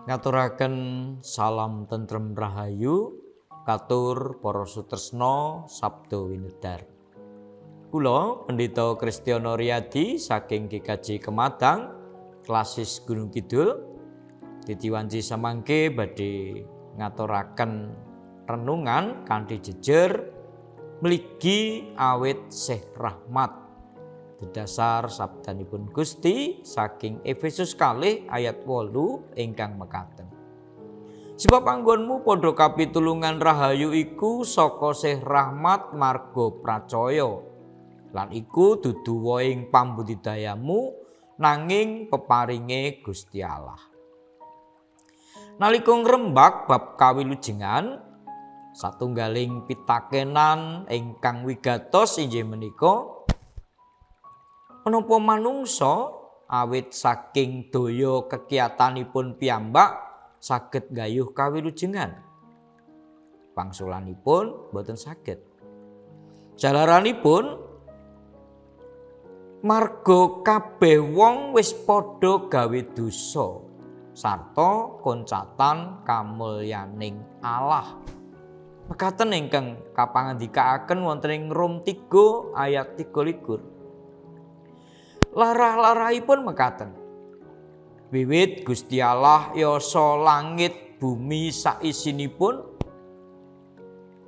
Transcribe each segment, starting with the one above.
Ngaturaken salam tentrem rahayu katur para sutresna sabda winedhar. Kula Pendeta Kristiono Riyadi saking GKJ Kemadang, Klasis Gunung Kidul, titiwanci samangke badhe ngaturaken renungan kanthi jejer mligi awit sih rahmat. Dedasar sabdanipun Gusti saking Efesus 2 ayat 8 ingkang mekaten. Sebab anggonmu padha kapitulungan rahayu iku saka sih rahmat marga pracaya. Lan iku dudu wohing pambudidayamu nanging peparinge Gusti Allah. Nalika ngrembak bab kawilujengan, satunggaling pitakenan ingkang wigatos inggih menika, menapa manungsa awit saking daya kekiyatanipun piyambak saged nggayuh kawilujengan? Pangsulanipun boten saged. Jalaranipun marga kabeh wong wis padha gawe dosa sarta koncatan kamulyaning Allah. Mekaten ingkang kapangandikaaken wonten ing Rom 3 ayat 23. Larah-larahipun mekaten. Wiwit Gusti Allah yasa langit bumi saisinipun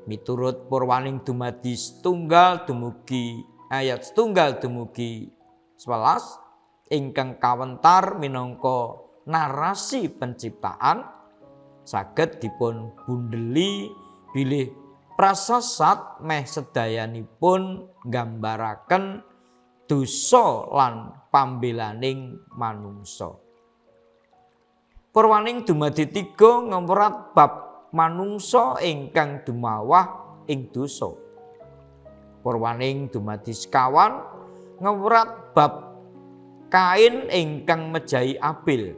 miturut purwaning dumadi setunggal dumugi ayat setunggal dumugi 11 ingkang kawentar minangka narasi penciptaan saged dipun bundeli bilih prasasat meh sedayanipun nggambaraken dosa lan pambelaning manungsa. Purwaning dumadi 3 ngewrat bab manungsa ingkang dumawah ing dosa. Purwaning dumadi sekawan ngewrat bab Kain ingkang mejahi Abil.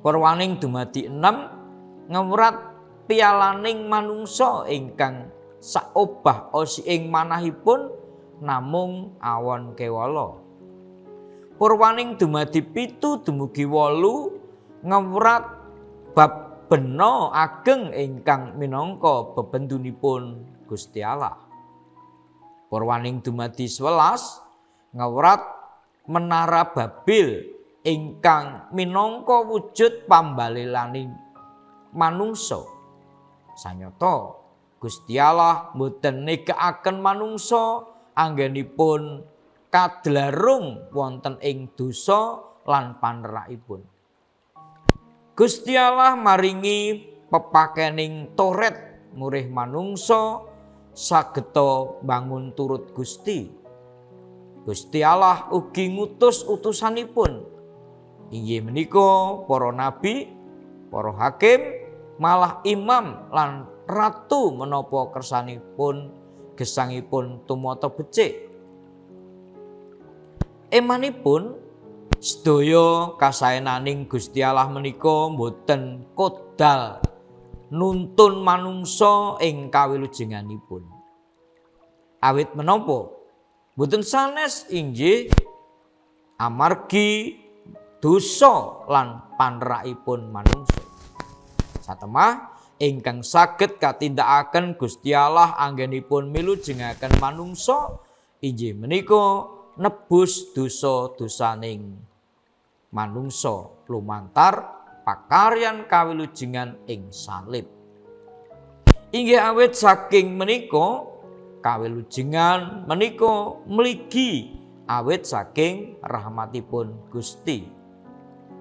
Purwaning dumadi 6 ngewrat pialaning manungsa ingkang saobah osiing manahipun namung awon kewala. Purwaning dumadi 7 dumugi 8 ngewrat bab bena ageng ingkang minangka bebendunipun Gusti Allah. Purwaning dumadi 11 ngewrat menara Babil ingkang minangka wujud pambalelaning manungsa. Sanyata Gusti Allah mboten negakaken manungsa anggenipun kadlarung wonten ing dosa lan panerakipun. Gusti Allah maringi pepakening Toret murih manungsa sageta bangun turut Gusti. Gusti Allah ugi ngutus utusanipun, inggih menika para nabi, para hakim, malah imam lan ratu menapa kersanipun gesangipun tumata becik. Emanipun sedaya kasaenaning Gusti Allah menika mboten kodal nuntun manungsa ing kawilujenganipun. Awit menapa? Mboten sanes inggih amargi dosa lan panerakipun manungsa. Satemah ingkang saged katindakaken Gusti Allah anggenipun milujengaken manungsa inggih menika nebus dosa-dosaning manungsa lumantar pakaryan kawilujengan ing salib. Inggih awit saking menika kawilujengan menika mligi awit saking rahmatipun Gusti.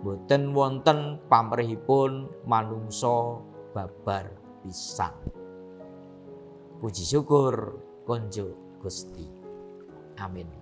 Boten wonten pamrihipun manungsa babar pisan. Puji syukur konjuk Gusti. Amin.